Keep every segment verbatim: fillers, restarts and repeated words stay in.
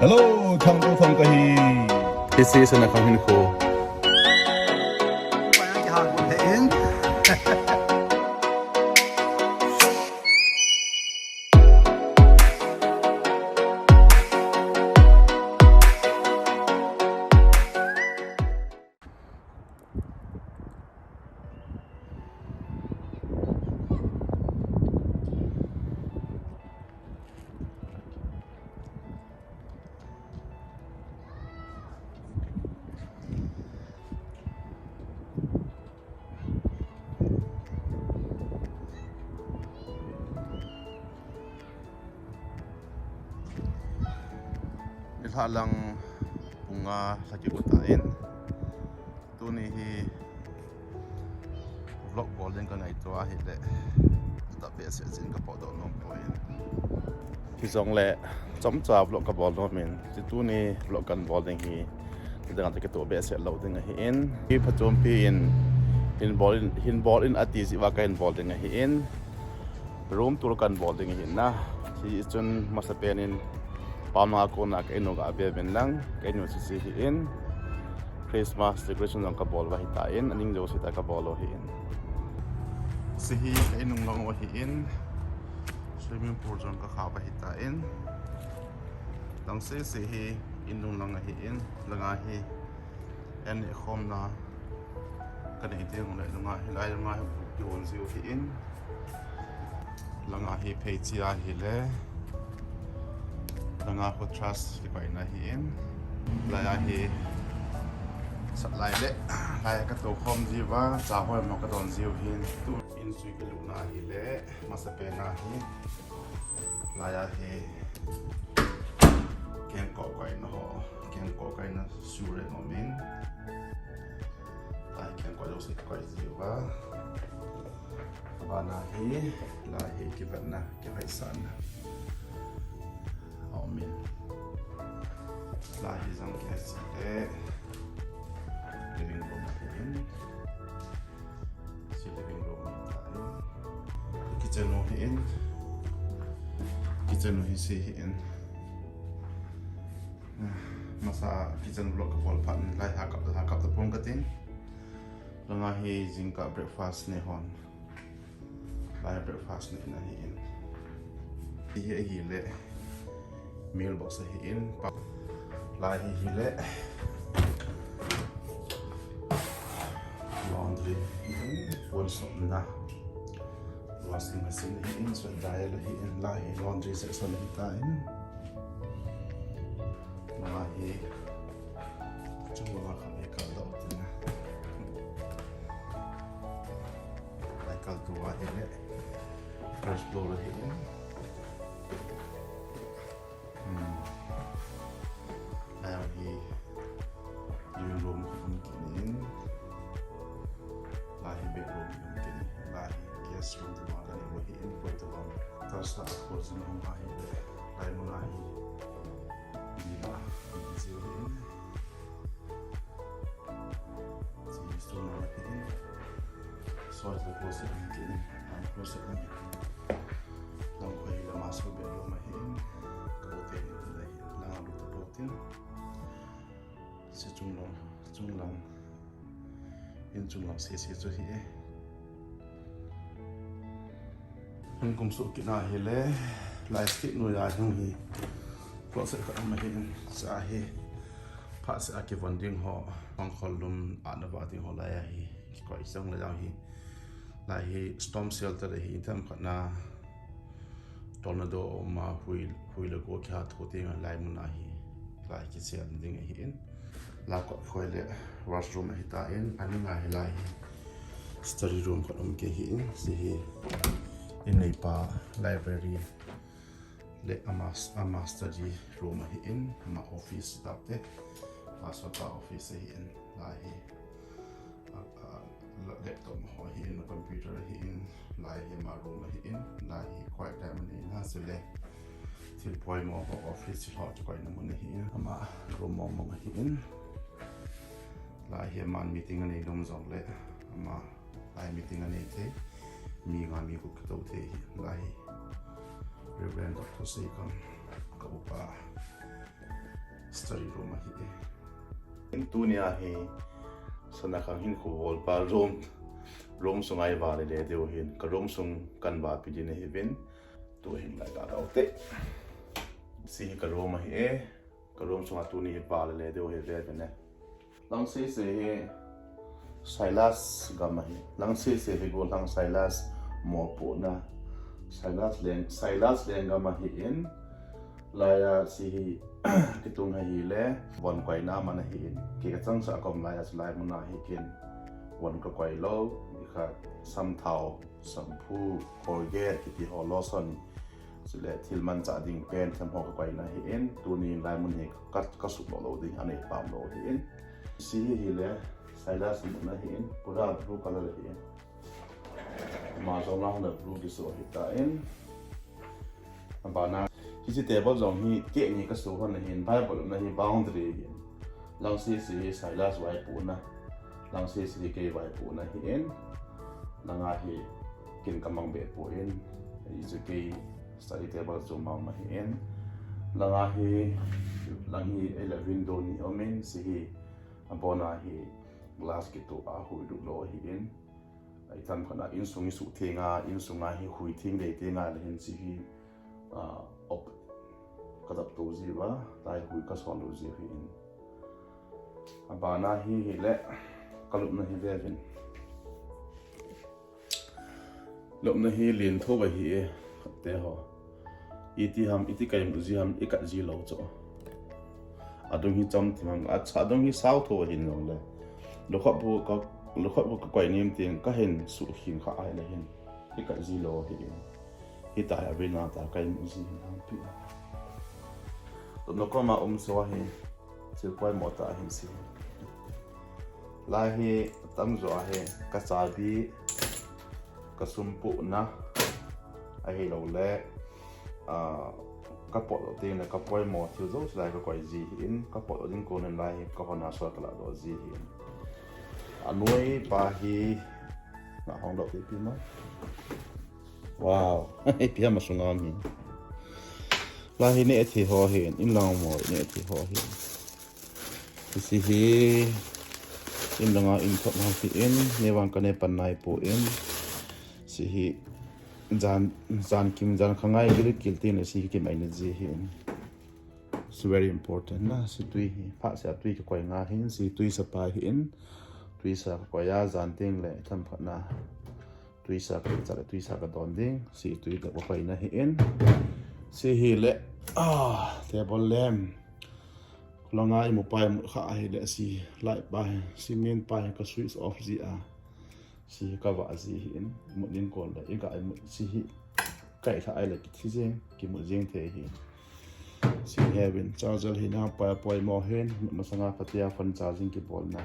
Hello, Thangto Thang kahi. This is Anakhang Hinkho. Nilhah lang pung nga lha kigot in. Tuni hi vlog bol ding ka ngaito ahile, tabeh seh jin ka podoh nom poi. Hijongle, chomcha vlog ka bol nom in, tuni vlog kan bol ding hi, tidang ati kitoh behseh lou ding ahin. Hi phachompi in, hin bol in, hin bol in ati jeh uva ka hin bol ding ahin. Room tour kan bol ding ahin na. Hichun masapen in, pamang a kona ka inu ga ve uvin lang, ka inu sese hi in. Christmas decoration jong ka bol uva hitan, aning jouse ta ka bol u ahin. Hiche hi ka inung lang u ahin. Swimming pool jong ka kha uva hitan. Dang sese hi inung lang ahin. Langa hi an neh khomna ka nei ding u le, langa hi, lai langa hi bu kihon jiu ahin. Langa hi pheichi ahile, langa khu trash kikoina ahin. Laiya hi sat lai le, laiya ka tou khom jiuva, cha hoi mo ka don jiu ahin. Tu in sui ka lutna ahile, masapen a hi, laiya hi kengkoh koina ho, kengkoh koina sure nom in. Lai kengkoh jouse kikoi jiuva. Abana hi, lai hi kivetna, kihoisahna aum in. Lai hi jong kei sile living room ahin. Hiche living room ahitan. Kitchen u ahin. Kitchen u hiche ahin. Masa kitchen vlog ka bol phat in lai ha kap, ha kap ta pon katin. Langa hi jingkah breakfast nei hon. Lai breakfast neina ahin. Hiche hi ahile mailbox ahin. Lai hi ahile laundry ahin, pon sopna. Washing machine ahin, so dryer ahin, lai hi laundry section ahitan. Lai hi, chunga khat ei kaldoh tina. Lai kaltou ahile first floor ahin. Hmm. Lai hi living room khat um kit in. Lai hi bedroom um kit in. Lai hi guest room tima kanei u ahin, koi tabang. Tasa a koi jin um ahile. Lai mun a hi. Ni la, ni jiu ahin. Hiche instrument ahin. Soil closet ahin kit in. Closet ahin. Lang koi hi lama so bedroom ahin. Kabote ni lai. Langa lut tapotin. Hiche chunglang, chunglang. In chunglang sese chu ahi e. Hung kum suh kit na ahile, lai stage noiya hung hi. Closet khat um ahin, sa hi. Phat seh a kivon ding ho, pangkhol lum a na va ding ho lai ahi. Kikoi jong lai ahi. Lai hi storm shelter ahi, themkhat na tornado a um a hui, hui le go kiha tho ding a lai mun ahi. Lai kisel ding ahin. Lai kot khoi le washroom ahitan, aning a hi lai hi study room khat um kit ahin, hiche hi in neipa library le ama, ama study room ahin, ama office tapte, pastor pa office ahin, lai hi, a, a, laptop ho ahin, computer ahin, lai hi ama room ahin, lai hi quiet time ahin, ha, chule thil poimo ho office ho kikoina mun ahin, ama room mong mong ahin. Lai hi aman meeting anei nom jongle, ama lai meeting anei thei, mi nga mi gup kitou thei hi, lai hi Reverend Doctor Seikam ka upa Study room ahi e. Tunia hi sana khang hin khu wall pa room, room sunga i va le le deu hin, ka room sung kan va pi din ahi vin. Tu hin lai ka dau te. Si hi ka room ahi e. Ka room sunga tuni i va le le deu hi ve ve ne. Lang se se hi Silas gam ahi. Lang se se hi go lang Silas mo pu na. Silas leng, Silas leng gam ahi in. Laya si hi kitung ahi le von koi na man ahi in. Ki ka chang sa kom laya si lai mun ahi kin. Von ka koi lo, i kha sam thao, shampoo, Colgate, kiti ho lotion. Chule thil man cha ding pen tham ho ka koi na hi in. Tuni lai mun hi ka, ka suk lo lo ding, anei pam lo hi in. Si hi hi le, Silas mun ahi in. Pura blue color hi in. Ma jong lang na blue ki so hi ta in. Abana. Hiche table jong hi ke ni ka so hon hin Bible na hi boundary hi. Lang si si hi Silas vai pu na. Lang si si hi ke vai pu na hi in. Langa hi kin ka mang be pu in. Hiche ke study table chu mang ma hi in. Langa hi lang hi ele window ni om in si hi. Abona hi glass ki tu a hui du lo hi in. Ai tam khana insung i su thenga, insunga hi hui theng dei thenga le hin si hi, ah, op ka dap to ji va, tai hui ka sol lo ji hi in. Abana hi hi le, ka lupna hi ve vin. Lupna hi lien tho va hi e, te ho. Iti ham, iti kai mu ji ham, i kat ji lo cho. Adung hi cham thim ham, a cha adung hi sao tho hin long le. Lo khop bu ka, lo khop bu ka koi nim ting ka hin su hin kha ai le hin. I kat ji lo hi in. Hi ta hi a vin na ta kai mu ji hin ham pi. Lo no ko ma um so hi. Thil poimo tah ahin si. Lai hi tamjo ahi, ka chabi, ka sum puhna ahilou le, ah, ka potdoh ding le ka poimo thil jouse lai ka koi ji ahin, ka potdoh ding kon in lai hi ka hon a sol ka lahdoh ji ahin. A noi pa hi, na hong doh pi pi ma. Wow, ipi ham a sunga um hi. Lai hi neh thei ho hin, in lang mo neh thei ho hin. Hiche hi, in langa in thot ho hin, neh vang ka neh pan nai poi. Hiche hi, jan, jan kim, jan khangai gil kil tin, hiche hi kimaina ji hin. It's very important na, hiche tui hi, phat seh a tui ka koi nga hin, hiche tui sa pa hin, tui sa ka koi a, jan teng le, tham phat na. Tui sa ka, cha le tui sa ka don ding, hiche tui ka koi na hin. Hiche hi le, ah, table lamp. Langa i mu pa i mu kha hi le, hiche light pa hi, hiche main pa hi ka switch off ji a. Hiche ka va ji hin, mu ding kon le, i ga i mu hiche hi. Kai kha ai le ki thi jing, ki mu jing thei hi. Hiche hi vin, charger hi na pa poimo hin, masanga phatea phone charging ki bol na.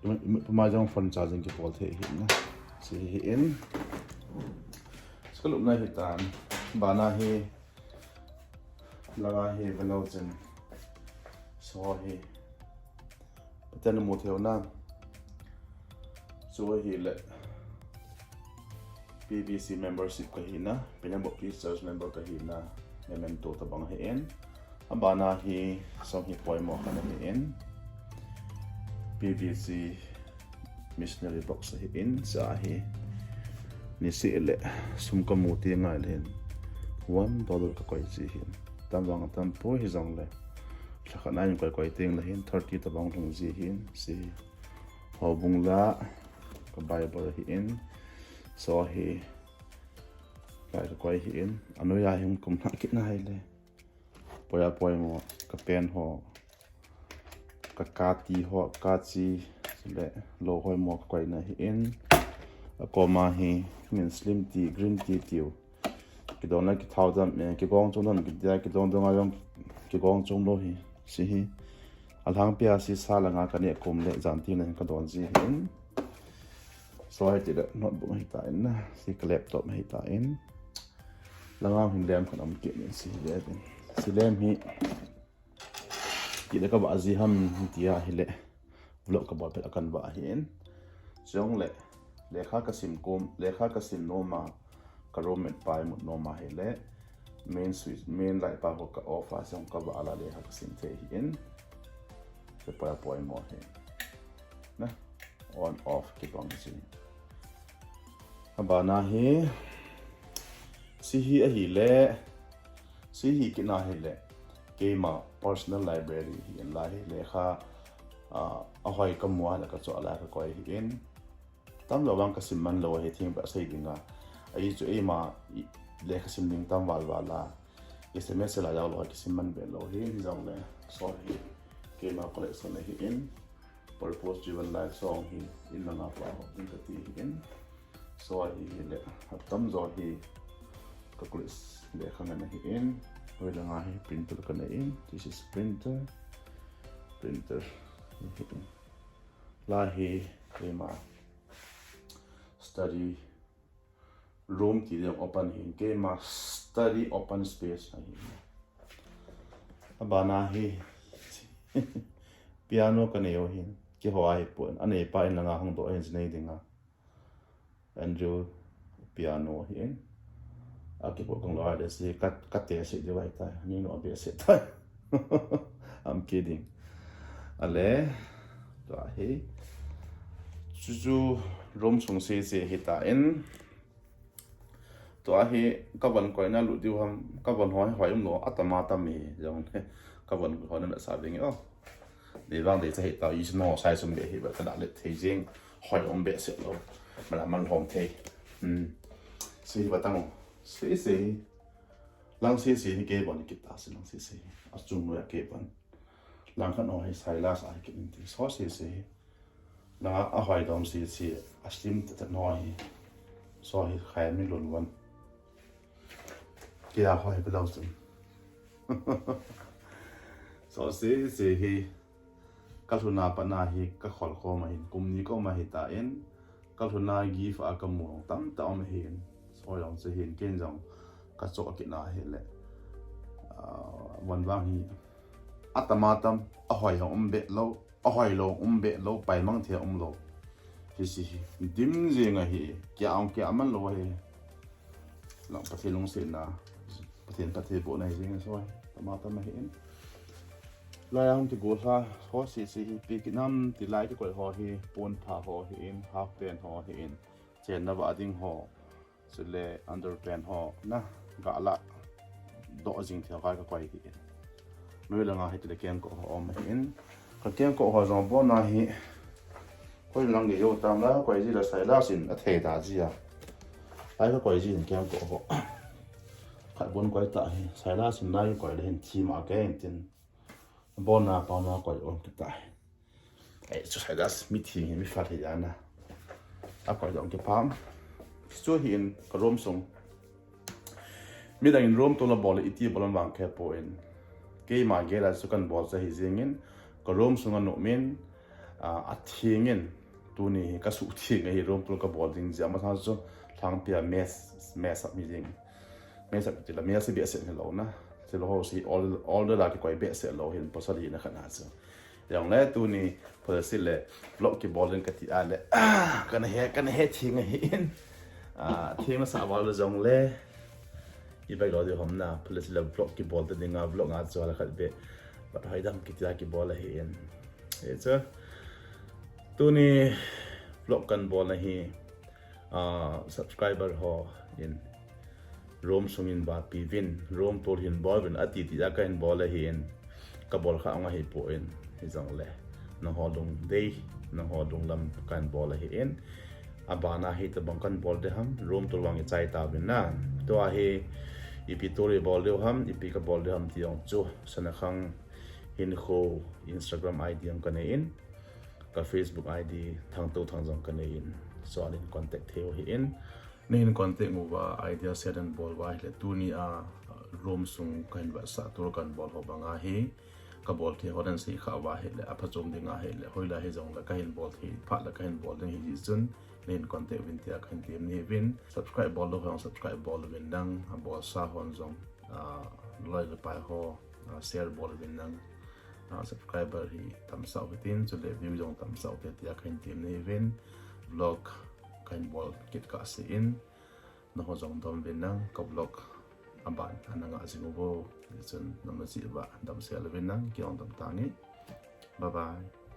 Ima, ima, ima jong phone charging kibol thei ahi na. Hiche hi in. Hiche ka lupna hi tan. Bana hi. Langa hi velou chen. So hi. Pathen na mu thei u na. So hi le. P B C membership ka hi na. Pine Baptist Church member ka hi na. Memento tabang hi in. Abana hi song hi poimo khat ahi in. P B C missionary box ahi in, hiche hi. Niseh le sum ka mu ti ngai le hin. One dollar ka koi ji hin. Tam vang tam poi hijong le. Lha khat na in koi koi teng le hin thirty tabang lhung ji hin. Hiche hi. Houbung la ka Bible ahi in. Hiche hi. Lai ka koi hi in. Anoi a hin kum na kit na hi le. Poimo poimo, ka pen ho, ka kati ho, ka chi, le lo hoimo ka koi na hi in. A koma hi, min slim tea, green tea tiu. Kidon la kithao dam, eh, kigong chung dam, kidia, kidon dong a dong, kigong chung lo hi, hiche hi. Alhangpia hiche sa langa ka neh kum le jan tin le ka don ji hi in. So hiche le notebook hi ta in na, hiche ka laptop hi ta in. Langa hin lamp khat um kit in hiche le vin. Hiche lamp hi, kile ka va ji ham tia hi le. Vlog ka bol pet a kan va hi in. Chong le, lekha ka sim kum, lekha ka sim nom a, ka roommate pa i mut nom a hi le. main switch, main light pa ho ka off a, song ka ba ala le ha ka sim thei hi in. Ka pa poi mo hi. Na, on off kibang si. Abana hi, si hi ahi le, si hi kina hi le, keima personal library hi in la hi le kha, a, a hoi ka mua le ka cho ala ka koi hi in. Tam lo vang ka sim man lo hi thing ba sei dinga. Ai chu eima i, le ka sim ding tam val val la. Ki sim se la lo ki sim man be lo hi ni jong le. So hi keima collection hi in. Purpose driven life song hi in langa pa ho in ka ti hi in. So hi le tam jo hi ka kulis le kha ngan hi in. Hoi langa hi printer ka na in. This is printer. Printer. Hi in. La hi keima study room ti ding open hi in. Keima study open space ahi. Abana hi piano ka nei u hin. Kihou ahi pon. Anei pa in langa hung doh hin sinei dinga. Andrew piano hi in. Aki po kong lo ai de si ka, ka te si di vai ta. Ni no be si ta. I'm kidding. Ale, tua hi. Chu chu room sung si si hi ta in. Tua hi ka van koi na lu diu ham, ka van hoi hoi um lo, atama tam hi, jong ka van hoi na sa ding o. Ni vang de sa hi ta, i no sai sum be hi ba ka da le thei jing, hoi um be se lo. Mala man hom thei. Hmm. Si hi ba tang o. Si si. Lang si si hi ke van ki ta si lang si si. A chung lo ya ke van. Lang khat no hi Silas a hi ki in ti. So si si. Lang a hoi dom si si. A slim te te no hi. So hi khai mi lun wan. Kia hoi bi lo sun. So si si hi. Ka lhuna pa na hi ka khol khom ahin. Kum ni ko ma hi ta in. Ka lhuna gift a ka mu tam ta um ahin. So jong si hin ken jong ka cho ki na hi le. Ah, van vang hi. Atama tam, a hoi hong um be lo, a hoi lo um be lo, pai mang thei um lo. Hi si hi, dim jing ahi, kia ong kia man lo ahi. Lang Pathen lungsetna, Pathen Pathen bohna hi jing soi, tama tam ahi in. Lai hong ti go hla, ho si si hi, pi ki nam ti lai ki koi ho hi, pon pha ho hi in, half pant ho hi in, chen na va ding ho. Chule underpant ho na ga la doh jing thei kai ka koi hi in. Noi langa hi tile kengkoh ho um hi in. Ka kengkoh ho jong bon na hi. Koi lang ge yo tam la koi ji la Silas in a thei ta ji a. Ai ka koi ji in kengkoh ho. Khat bon koi ta hi. Silas in nai koi le hin thi ma ke in tin. Bon na pa na koi on kita hi. Ei, chu Silas, mi thing hi, mi fat hi jana. A koi dong kipam. Chu hi in ka room sung. Midang in room tol a bol iti bol am vang khe poi. Keima gel a chu kan bol cha hi jing in. Ka room sung a nu min, a, a thing in. Tuni hi ka su thing hi room tol ka bol ding jia ma sa chu thlang pia mess, mess up mi jing. Mess up ti la mess up behseh hi lo na. Ti lo ho si all, all the la ki koi behseh lo hin pasal hi na khat na chu. Jong le tuni, phalsi le, vlog kibol ding kati a le, ah, kana he, kana he thing ahi in. Ah, thing na sa val le jong le, i bai lo di hom na, phalsi le vlog kibol te ding a, vlog nga chu la khat be, but hai dam kiti a kibol ahi in. E chu, tuni, vlog kan bol na hi, ah, subscriber ho in, room sung in ba pi vin, room tol hin bol vin, ati ti a ka hin bol ahi in, ka bol kha nga hi poi, hi jong le, nangho lungdei, nangho lunglam ka hin bol ahi in, a bana hi tabang kan bol de ham, room tol vang i chai ta vin na, tua hi, ipi tol i bol de ham, ipi ka bol de ham ti jong chu, Sanakhang Hinkho Instagram I D jong ka nei in, ka Facebook I D Thangto Thang jong ka nei in, so alin contact thei u hi in, Nei hin contact uva idea share dan bol uva ahile tuni a, uh, room sung kahin vetsah tour kahin bol ho banga hi kabol thei ho dan sei kha uva ahile aphachom ding ahile hoilai hijongle kahin bol thei phat le kahin bol ding hi jeh chun nei hin contact uvin tia kahin tem nahi uvin. Subscribe bol lou ho jong subscribe bol uvin lang, abolsa hon jong, uh, loi le pai ho, uh, share bol uvin lang, uh, subscriber hi tamsah u hitin chule view jong tamsah u hite tia kahin tem nahi uvin. Vlog kahin bol kit kah seh in, nangho jong dom uvin lang ka vlog aban ana ngah jing uvo. Chun nama jeh uva damsel uvin lang, kei jong damtang e. Bye bye.